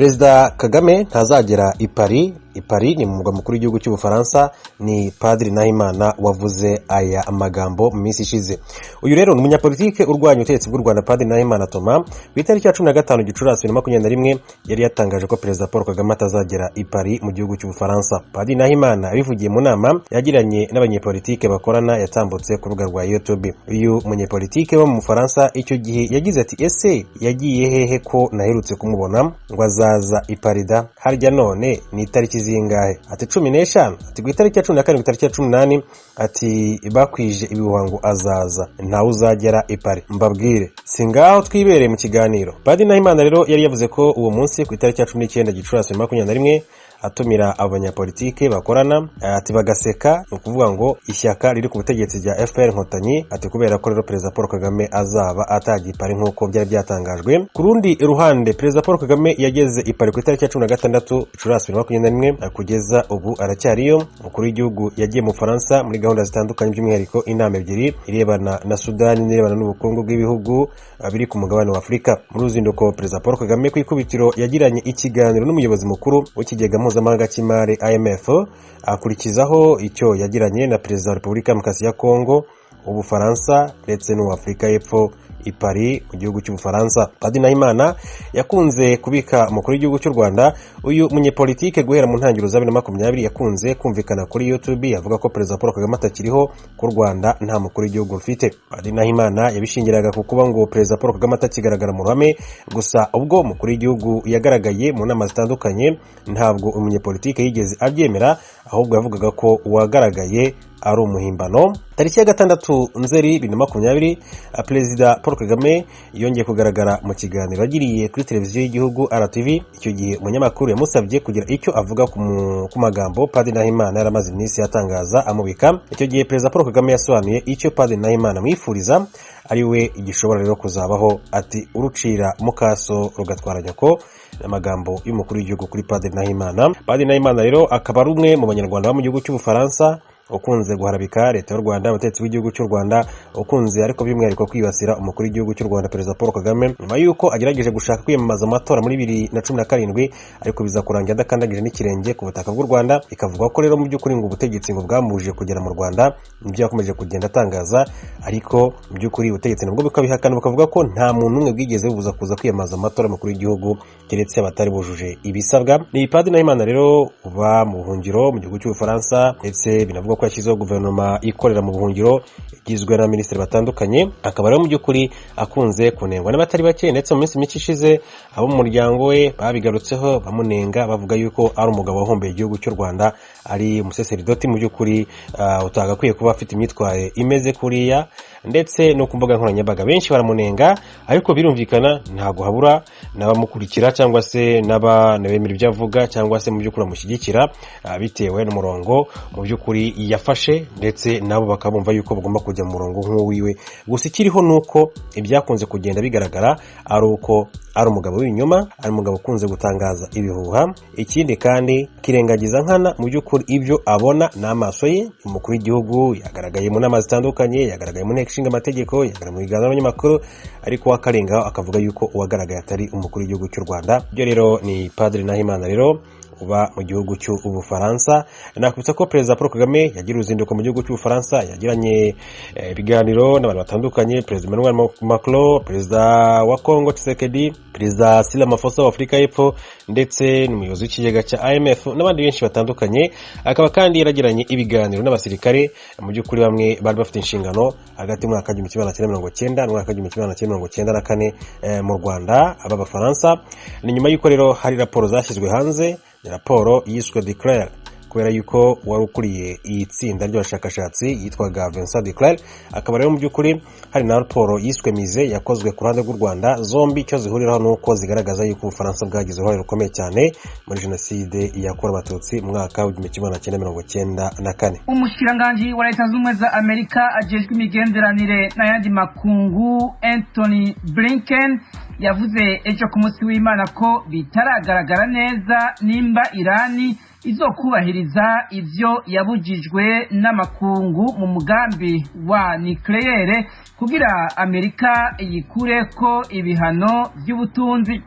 Perezida Kagame ntazagera i Paris. I Paris ni mu murwa mukuru w'igihugu cy'Ubufaransa. Ni Padiri Nahimana wavuze aya magambo mu minsi ishize. Uyu rero ni umunyapolitike urwanya ubutegetsi bw'u Rwanda, Padiri Nahimana Thomas. Ku itariki ya 15 Gicurasi 2021 yari yatangaje ko Perezida Paul Kagame atazagera i Paris mu gihugu cy'Ubufaransa. Padiri Nahimana yabivugiye mu nama yagiranye n'abanyepolitike bakorana yatambutse ku rubuga rwa YouTube. Uyu munyepolitike wo mu Bufaransa icyo gihe yagize ati: "Ese yagiye hehe ko naherutse kumubona ngo azaza i Paris da? Harya none ni itariki zingahe?" Ati 15. Ati ku itariki ya 17, itariki ya 18. Ati bakwije ibihuha ngo azaza, ntawe uzagera i Paris, mbabwire si ngaho twibereye mu kiganiro. Padiri Nahimana rero yari yavuze ko uwo munsi ku itariki ya 19 Gicurasi 2021 atumira abanyapolitike bakorana, ati bagaseka, ni ukuvuga ngo ishyaka riri ku butegetsi rya FPR Inkotanyi. Ati kubera ko rero Perezida Paul Kagame azaba atagiye i Paris nk'uko byari byatangajwe. Ku rundi ruhande, Perezida Paul Kagame yageze i Paris ku itariki ya 16 Gicurasi 2021, kugeza ubu aracyariyo. Umukuru w'igihugu yagiye mu Bufaransa muri gahunda zitandukanye, by'umwihariko inama ebyiri, irebana na Sudani n'irebana n'ubukungu bw'ibihugu biri ku mugabane wa Afurika. Muri ruzinduko, Perezida Paul Kagame ku ikubitiro yagiranye ikiganiro n'umuyobozi mukuru w'ikigega mpuzamahanga cy'imari IMF, akurikizaho icyo yagiranye na Perezida wa Repubulika Demokarasi ya Kongo, Ubufaransa ndetse n'uwa Afurika y'Epfo i Paris mu gihugu cy'Ubufaransa. Padiri Nahimana yakunze kubika umukuru w'igihugu cy'u Rwanda. Uyu munyepolitike guhera mu ntangiriro za 2020 yakunze kumvikana kuri YouTube avuga ko Perezida Paul Kagame atakiriho, ko u Rwanda nta mukuru w'igihugu rufite. Padiri Nahimana yabishingiraga ku kuba ngo Perezida Paul Kagame atakigaragara mu ruhame. Gusa ubwo umukuru w'igihugu yagaragaye mu nama zitandukanye, ntabwo umunyepolitike yigeze abyemera, ahubwo yavugaga ko uwagaragaye ari umuhimbano. Tariki ya 6 Nzeri 2020, Perezida Paul Kagame yongeye kugaragara mu kiganiro yagiriye kuri televiziyo y'igihugu RTV. Icyo gihe umunyamakuru yamusabye kugira icyo avuga ku magambo Padiri Nahimana yari amaze iminsi atangaza amubika. Icyo gihe Perezida Paul Kagame yasobanuye icyo Padiri Nahimana amwifuriza ari we gishobora rero kuzabaho. Ati urucira mukaso rugatwara nyoko. Amagambo y'umukuru w'igihugu kuri Padiri Nahimana. Padiri Nahimana rero akaba ari umwe mu Banyarwanda bo mu gihugu cy'Ubufaransa ukunze guharabika leta y'u Rwanda, ubutegetsi bw'igihugu cy'u Rwanda, ukunze ariko by'umwihariko kwibasira umukuru w'igihugu cy'u Rwanda, Perezida Paul Kagame, nyuma y'uko agerageje gushaka kwiyamamaza amatora muri 2017, ariko biza kurangira adakandagije n'ikirenge ku butaka bw'u Rwanda. Bikavuga ko rero mu by'ukuri ngo ubutegetsi ngo bwamubujije kugera mu Rwanda. Nibyo yakomeje kugenda atangaza, ariko mu by'ukuri ubutegetsi nabwo bukabihakana, bukavuga ko nta muntu n'umwe bwigeze bubuza kuza kwiyamamaza amatora y'umukuru w'igihugu, keretse abatari bujuje ibisabwa. Ni Padiri Nahimana rero uba mu buhungiro mu gihugu cy'Ubufaransa, ndetse binavugwa ko yashyizeho guverinoma ikorera mu buhungiro igizwe na minisitiri batandukanye. Akaba rero mu by'ukuri akunze kunengwa n'abatari bake, ndetse mu minsi mike ishize abo mu muryango we babigarutseho bamunenga, bavuga yuko ari umugabo wahombeye igihugu cy'u Rwanda, ari umuseseridoti mu by'ukuri utagakwiye kuba afite imyitwarire imeze kuriya. Ndetse no ku mbuga nkoranyambaga benshi baramunenga, ariko birumvikana ntabwo habura n'abamukurikira cyangwa se n'abemera ibyo avuga, cyangwa se mu by'ukuri bamushyigikira bitewe n'umurongo mu by'ukuri yafashe, ndetse nabo bakaba bumva yuko bagomba kujya mu murongo nk'uwiwe. Gusa ikiriho ni uko ibyakunze kugenda bigaragara ari uko ari umugabo w'ibinyoma, ari umugabo ukunze gutangaza ibihuha, ikindi kandi kirengagiza nkana mu by'ukuri ibyo abona n'amaso ye. Umukuru w'igihugu yagaragaye mu nama zitandukanye, yagaragaye mu nteko ishinga amategeko, yagaragaye mu biganiro n'abanyamakuru, ariko we akarengaho akavuga yuko uwagaragaye atari umukuru w'igihugu cy'u Rwanda. Ibyo rero ni Padiri Nahimana rero uba mu gihugu cy'Ubufaransa. Nakubitsa ko Perezida Paul Kagame yagira uruzinduko mu gihugu cy'Ubufaransa, yagiranye ibiganiro n'abantu batandukanye: Perezida Emmanuel Macron, Perezida wa Congo Tshisekedi, Perezida Cyril Ramaphosa wa Afurika y'Epfo, ndetse n'umuyobozi w'ikigega cya IMF n'abandi benshi batandukanye. Akaba kandi yaragiranye ibiganiro n'abasirikare mu by'ukuri bamwe bari bafite inshingano hagati y'umwaka w'1990 n'umwaka w'1994 mu Rwanda b'Abafaransa. Ni nyuma y'uko rero hari raporo zashyizwe hanze, ni raporo yiswe Duclert, kubera yuko wari ukuriye iyi tsinda ry'abashakashatsi yitwaga Vincent Duclert. Akaba rero mu by'ukuri hari na raporo yiswe Mize yakozwe ku ruhande rw'u Rwanda. Zombi icyo zihuriraho ni uko zigaragaza yuko Ubufaransa bwagize uruhare rukomeye cyane muri Jenoside yakorewe Abatutsi mu mwaka w'1994. Umushikiranganji wa Leta Zunze Ubumwe za Amerika ajejwe imigenderanire n'ayandi makungu, Anthony Blinken, yavuze ejo ku munsi w'Imana ko bitaragaragara neza nimba Irani izokubahiriza ivyo yabujijwe n'amakungu mu mugambi wa nucléaire kugira Amerika yikureko ibihano by'ubutunzi.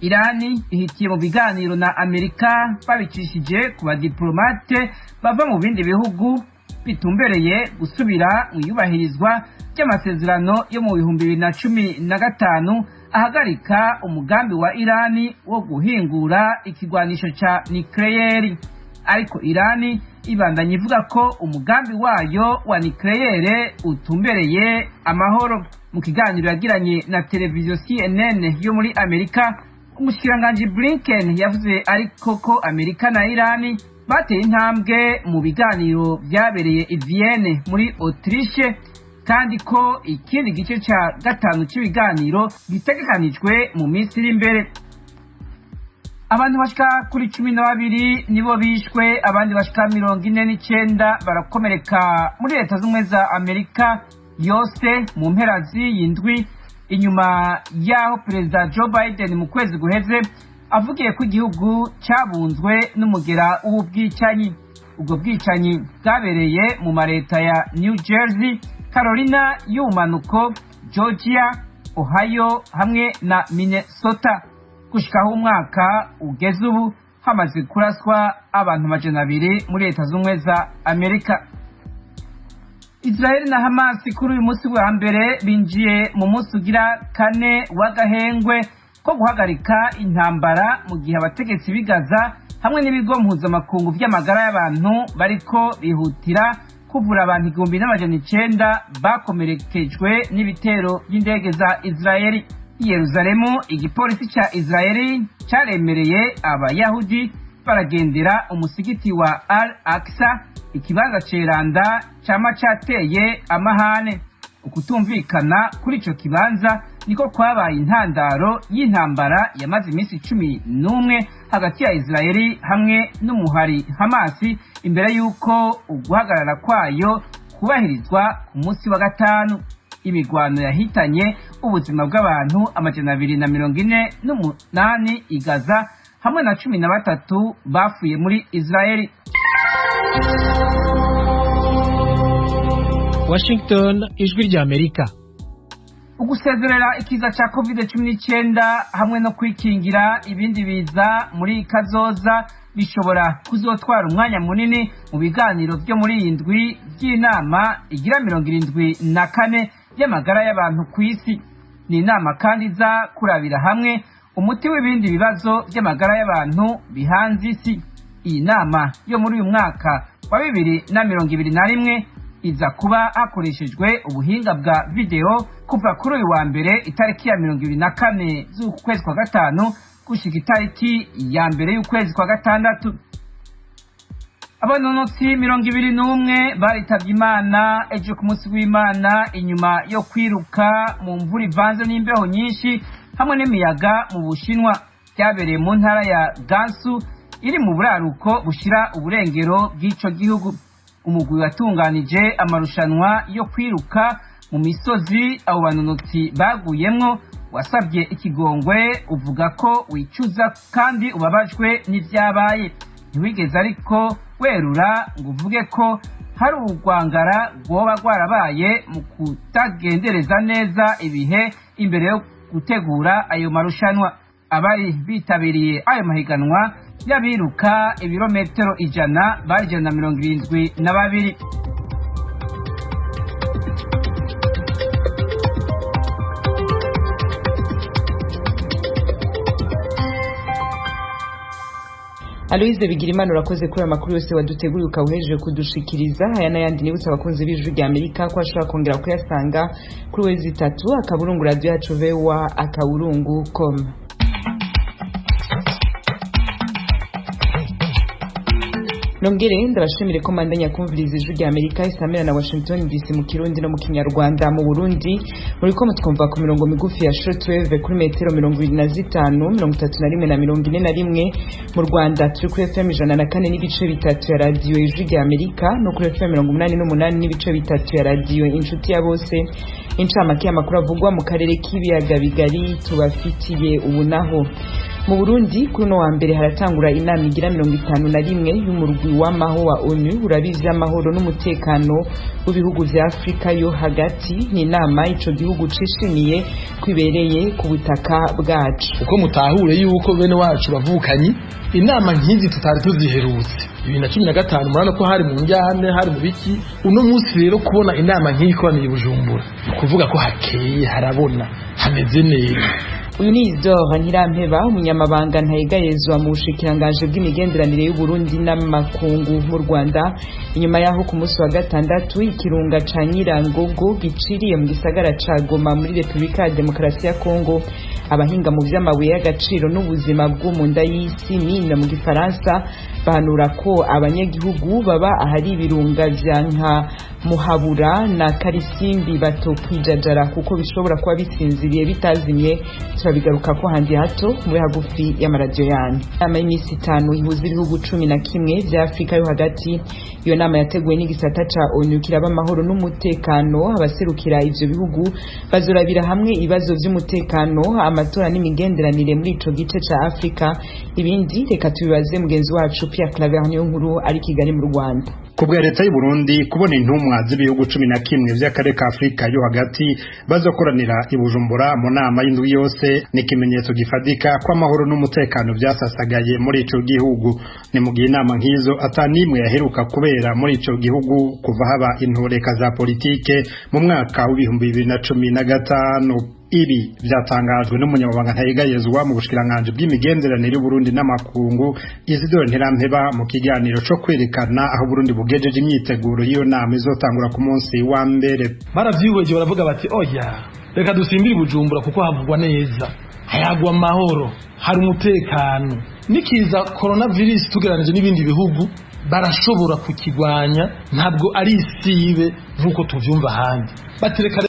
Irani ihitiye mu biganiro na Amerika babicishije ku badiplomate bava mu bindi bihugu, bitumbereye gusubira mu iyubahirizwa ry'amasezerano yo mu 2015 ahagarika umugambi wa Irani wo guhingura ikigwanisho ca nikleyeri. Ariko Irani ibandanya ivuga ko umugambi wayo wa nikleyere utumbereye amahoro. Mu kiganiro yagiranye na televiziyo CNN yo muri Amerika, umushikiranganji Blinken yavuze ariko ko Amerika na Irani bateye intambwe mu biganiro byabereye i Vienne muri Autriche, kandi ko ikindi gice ca gatanu cy'ibiganiro gitegekanijwe mu minsi iri imbere. Abantu bashika kuri 12 nibo bishwe, abandi bashika 49 barakomereka muri Leta Z'Ubumwe za Amerika yose mu mpera z'iyi ndwi, inyuma y'aho Perezida Joe Biden mu kwezi guheze avugiye ko igihugu cyabunzwe n'umugera w'ubwicanyi. Ubwo bwicanyi bwabereye mu mareta ya New Jersey, Carolina y'ubumanuko, Georgia, Ohio hamwe na Minnesota. Gushikaho umwaka ugeze ubu, hamaze kuraswa abantu 200 muri Leta Z'Ubumwe za Amerika. Israel na Hamas kuri uyu munsi wa mbere binjiye mu munsi ugira kane w'agahengwe ko guhagarika intambara, mu gihe abategetsi b'i Gaza hamwe n'ibigo mpuzamakungu by'amagara y'abantu bariko bihutira kuvura abantu 1900 bakomerekejwe n'ibitero by'indege za Israeli. I Yerusalemu, igipolisi ca Israeli caremereye Abayahudi baragendera umusigiti wa Al Aqsa, ikibanza ceranda cama cateye amahane. Ukutumvikana kuri ico kibanza niko kwabaye intandaro y'intambara yamaze iminsi 11 hagati ya Israeli hamwe n'umuhari Hamasi, imbere y'uko uguhagarara kwayo kubahirizwa ku munsi wa gatanu. Imigwano yahitanye ubuzima bw'abantu 248 i Gaza hamwe na 13 bapfuye muri Israeli. Washington, Ijwi ry'Amerika. Ugusezerera ikiza ca COVID-19 hamwe no kwikingira ibindi biza muri kazoza bishobora kuzotwara umwanya munini mu biganiro byo muri iyi ndwi by'inama igira 74 y'amagara y'abantu ku isi. Ni inama kandi iza kurabira hamwe umuti w'ibindi bibazo by'amagara y'abantu bihanze isi. Iyi nama yo muri uyu mwaka wa 2021 iza kuba hakoreshejwe ubuhinga bwa video kuva kuri uyu wa mbere itariki ya 24 z'ukwezi kwa gatanu gushika itariki ya 1 y'ukwezi kwa gatandatu. Abanonotsi 21 baritavye Imana ejo ku munsi w'Imana inyuma yo kwiruka mu mvura ivanze n'imbeho nyinshi hamwe n'imiyaga mu Bushinwa. Byabereye mu ntara ya Gansu iri mu buraruko bushira uburengero bw'ico gihugu. Umugwi watunganije amarushanwa yo kwiruka mu misozi abo banonotsi baguyemwo wasabye ikigongwe, uvuga ko wicuza kandi ubabajwe n'ivyabaye. Ntiwigeze ariko werura ngo uvuge ko hari urwangara rwoba rwarabaye mu kutagendereza neza ibihe imbere yo gutegura ayo marushanwa. Abari bitabiriye ayo mahiganwa y'abiruka ibirometero 100 bari 172. Aloise Bigirimana, urakoze kuri amakuru yose waduteguriye ukawuhejeje kudushikiriza. Aya n'ayandi nibutsa abakunzi b'Ijwi rya Amerika ko ashobora kongera kuyasanga kuri www.radioyacu.voa.com. Nongere ndabashimire ko mandanya kumviriza Ijwi rya Amerika isamira na Washington DC mu Kirundi no mu Kinyarwanda. Mu Burundi muriko mutwumva ku mirongo migufi ya shortwave kuri metero 25, 31 na 41. Mu Rwanda turi kuri FM 104.3 ya radio Ijwi rya Amerika no kuri FM 88.3 ya radio Inshuti ya Bose. Incamake y'amakuru avugwa mu karere k'ibiyaga bigari tubafitiye ubu naho: Mu Burundi, kuri uno wa mbere haratangura inama igira 51 y'umurwi w'amaho wa ONU urabizi amahoro n'umutekano w'ibihugu vya Afrika yo hagati. Ni inama ico gihugu cishimiye kwibereye ku butaka bwacu. Uko mutahure yuko bene wacu bavukanyi, inama nk'izi tutari tuziherutse 2015, murabona ko hari mu njyane, hari mu biki. Uno munsi rero kubona inama nk'iyi ikoraniye i Bujumbura, ni ukuvuga ko hakeye, harabona, hameze neza. Uyu ni Isidore Ntirampeba, umunyamabanga ntayegayezwa mu bushikiranganji bw'imigenderanire y'Uburundi n'amakungu. Mu Rwanda, inyuma yaho ku munsi wa gatandatu ikirunga ca Nyirangogo giciriye mu gisagara ca Goma muri Repubulika ya Demokarasi ya Kongo, abahinga mu vy'amabuye y'agaciro n'ubuzima bwo mu nda y'isi, mine mu gifaransa, bahanura ko abanyagihugu baba ahari ibirunga vya nka Muhabura na Karisimbi batokwijajara kuko bishobora kuba bisinziriye bitazimye. Turabigaruka ko handi hato, muri hagufi y'amaradiyo yanyu. Inama y'iminsi 5 ihuza ibihugu 11 vya Afrika yo hagati. Iyo nama yateguwe n'igisata ca ONU kiraba amahoro n'umutekano. Abaserukira ivyo bihugu bazorabira hamwe ibibazo vy'umutekano, amatora n'imigenderanire muri ico gice ca Afrika. Ibindi reka tubibaze mugenzi wacu Pierre Claver Niyonkuru ari Kigali mu Rwanda. Ku bwa leta y'u Burundi, kubona intumwa z'ibihugu 11 vy'akarere ka Afrika yo hagati bazokoranira i Bujumbura mu nama y'indwi yose ni ikimenyetso gifatika ko amahoro n'umutekano vyasasagaye muri ico gihugu. Ni mu gihe inama nk'izo ata n'imwe yaheruka kubera muri ico gihugu kuva haba intureka za politike mu mwaka w'2015. Ibi vyatangajwe n'umunyamabanga ntayegayezwa mu bushikiranganji bw'imigenderanire y'Uburundi n'amakungu, Isidore Ntirampeba, mu kiganiro co kwerekana aho Burundi bugejeje imyiteguro y'iyo nama izotangura ku munsi wa mbere. Baravyihweje, baravuga bati: "Oya, reka dusimbire i Bujumbura kuko havugwa neza, hayagwa amahoro, hari umutekano." Nikiza coronavirus, tugereranije n'ibindi bihugu, barashobora kukigwanya, ntabwo ari isibe nk'uko tuvyumva ahandi batereka.